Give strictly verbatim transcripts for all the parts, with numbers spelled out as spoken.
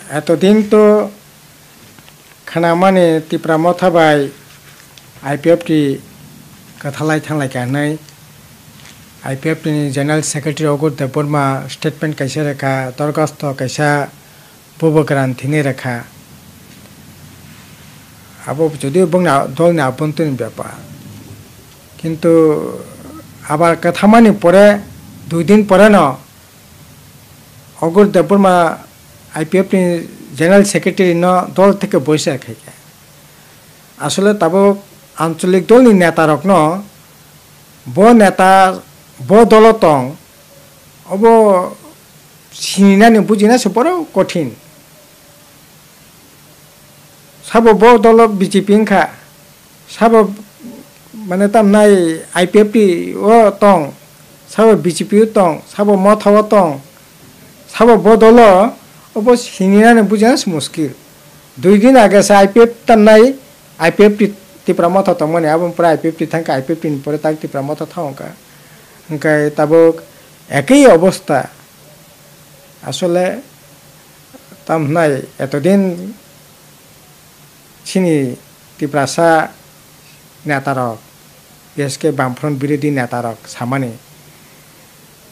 Etodin to khnamani Tipra Motha bai I P F T kwthalai thanglai kha hwnwi I P F T ni General Secretary Ogur Debbarma statement kaisa rwkha, dorkhasto kaisa bubagra thwinwi rwkha. Abo jodi bongni a-, dolni abontoini bepar. Kintu abar kwthamani pore, dui din pore no Ogur Debbarma I P F ni General Secretary no dol theke boisa khaikha. Asole tabuk ancholik dolni netarokno bo neta bo dolo tong, obo sininani bujina se borok kothin. Sabo bo dolo B J P wngkha, sabo mane tamnai I P F T o tong, sabo B J P o tong, sabo Motha o tong, sabo bo dolo, obo sininani bujina se muskil. Dui din age se I P F T tamnai, I P F T Tipra Motha tongmani, abo pore I P F T thangkha, I P F T ni pore tak Tipra Motha thangkha. Hwnkhe tabuk ekoi obostha. Asole tamnai etodin chini Tiprasa netarok, bises khe Bamfront birodhi netarok samani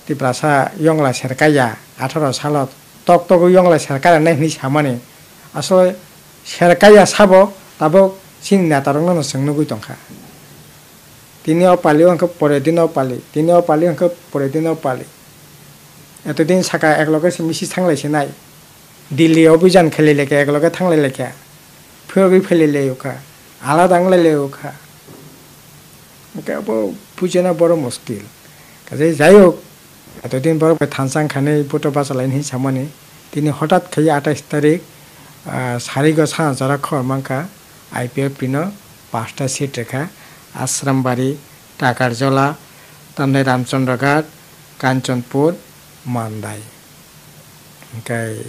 Tiprasa yongla serkaiya, atharo salo tok tok yongla serkainai hinwi samani. Asole serkaiya sabo tabuk chini netarokno no chwng nugwi tongkha. Tini o pali o hwnkhe pore dino pali, tini o pali o hwnkhe pore dino pali. Etodin saka ekloge se misi thanglai sinai. Delhi obijan khelai laikha, ekloge thanglai laikha. Phiyogwi phelai lai ukha. Alada wnglai lai ukha. Hwnkhe abo bujina boro muskil. Kaje jai hok, etodin borok bai thansa wngkha hinwi vote o bachalaini hinwi samani. Tini hotat khai atais tarik, ah, sarigo sana jora khor mankha. I P F T no pasta seat rwkha, Ashrambari, Takarjola, tamni Ramchandra Ghat, Kanchanpur, Mandai. Hwnkhe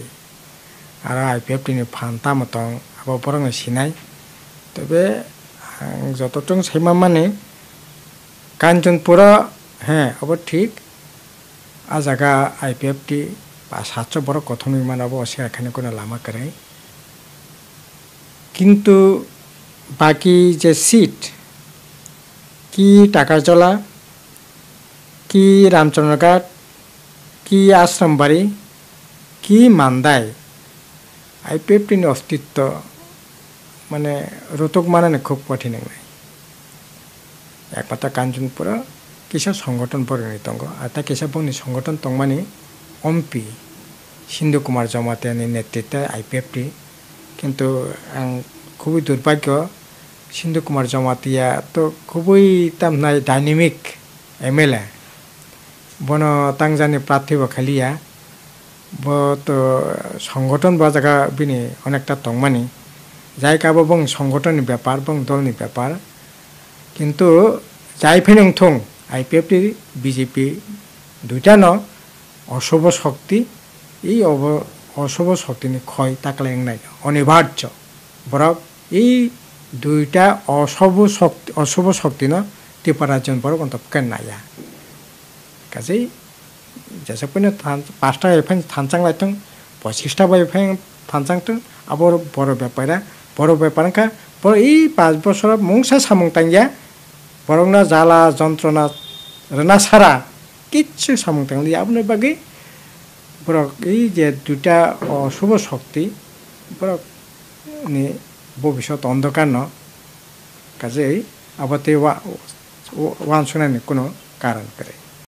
aro I P F T ni phan tamo tong, abo borokno sinai. Tebe ang joto chwng sai manmani, Kanchanpuro, he, abo thik. A jaga I P F T ba satso borok kothomwi mano, abo oswk khaino kono lama kwrwi. Kintu baki je seat, ki Takarjola, ki Ramchandra Ghat, ki Ashrambari, ki Mandai, I P F T ni ostitto mane rutuk manani khub kothin wngnai. Ekmatra Kanchanpuro kisa songothon borokni tongo, ata kisa bongni songothon tongmani M P Sindu Kumar Jamatia ni netritwe I P F T. Kintu ang khubui durbhagyo, Sindu Kumar Jamatia to khubui tamnai dynamic M L A. Bono tangjani prarthi bo khaliya. Bo to songothon bo jaga bini onekta tongmani. Jai ka bo bong songothon ni bepar, bong dol ni bepar. Kintu jai phai nung thung, I P F T, B J P duita no osobo shokti, i obo osobo shokti ni khoi taklai wngnai onibarjo. Borok i duita osobo shokti, osobo shokti no Tipra rajyo ni borok onto khe naiya. Kaje jesok phano than-, pasta bai phano thanchang lai thung, pochista bai phano thanchang thung, abo boro bepara, boro bepar wngkha, boro i panch bosoro mungsa samung tangya, borokno jala jontrona rwna sara kichu samung tanglia, aboni bagwi borok i je duita osobo shokti, borok ni bobisot ondokar no, kaje abo tei wa-, wa-, wansunani kuno karon kwrwi.